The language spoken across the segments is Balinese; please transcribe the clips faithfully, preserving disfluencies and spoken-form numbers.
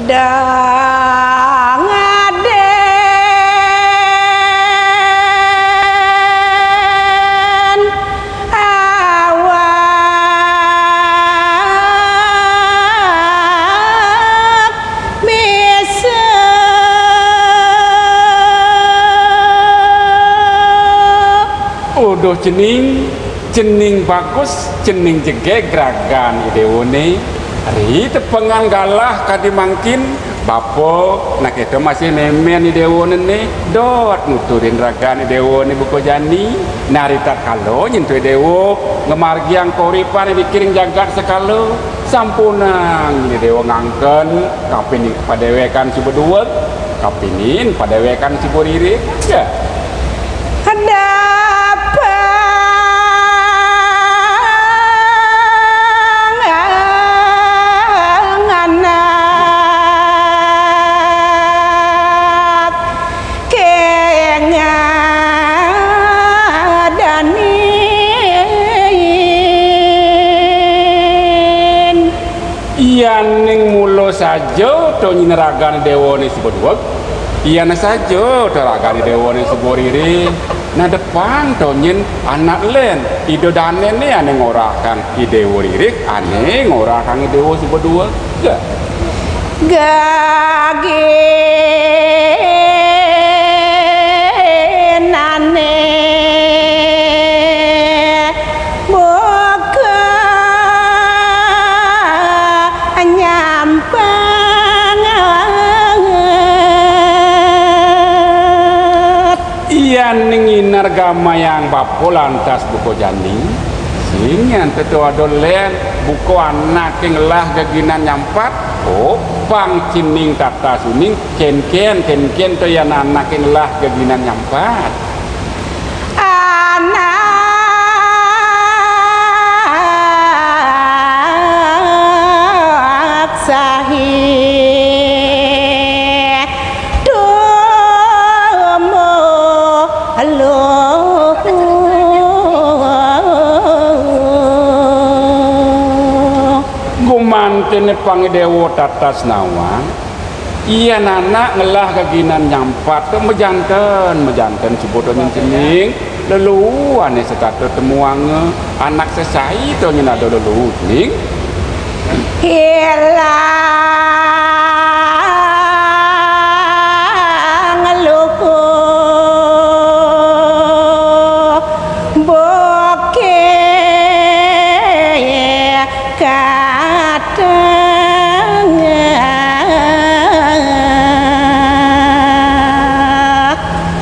Dang aden awak bisa. Uduh cening, cening bagus, cening jegég ragan I Déwané. Ri tepengan galah kadi mangkin, bapa, nak kéto masih mémén I Déwané né, dot nuturin ragan I Déwané buka jani. Nah, ritatkala nyentuh I Déwa ngamargiang kauripan di kiring jagat sekala, sampunang I Déwa ngangken kapining padéwékan suba duweg, kapining padéwékan suba ririh. Ya. Dapang anak kengadanin. Yaning mula saja to nyén ragan I Déwané suba duweg, yan saja to ragan I Déwané suba ririh. Nah, dapang to nyén anak lén, Ida Dané né ané ngorahang I Déwa ririh, ané ngorahang I Déwa suba duweg. Gaginané buka nyampanget. Yaning inar gamayang bapa lantas buka jani, sing nyan tetu ada lén buka anaké ngelah geginan nyampat, oh, pang cening tatas uning, kénkén, kénkén to yan anaké ngelah geginan nyampat. Anak sahi tumuluh. Gumantiné pang I Déwa tatas nawang, yan anak ngelah geginan nyampat to majanten, majanten suba to nyén cening, leluu ané setata temuanga, anak sesai to nyén ada leluu cening. Hilang luhu bukit katengah.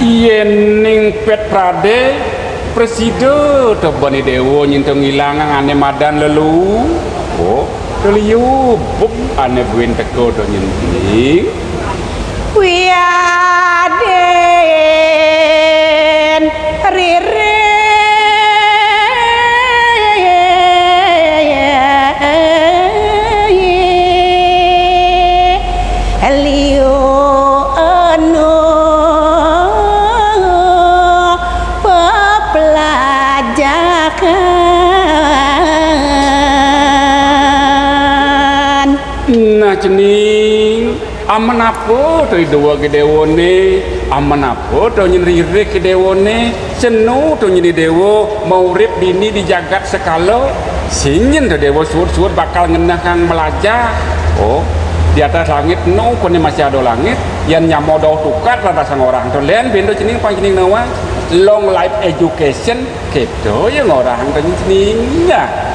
Yéning pét pradé, prasida to ban I Déwa nyén to ngilangang ané madan leluu. Oh, to liu buk ané buin teka to nyén cening. Wiadin ririh liu anu pepelajakan. Nah, cening, amen apa to I Déwa, I Déwané, amen apa to nyén ririh I Déwané, senu to nyén I Déwa maurip dini di jagat sekala, sing nyén to Déwa suud-suud bakal ngenehang malajar. Oh, di atas langit enu koné masih ada langit, yan nyama dauh tukad lantas ngorahang to lén, buin to cening pang cening nawang. Long life education, kéto ya ngorahang to nyén cening. Nah,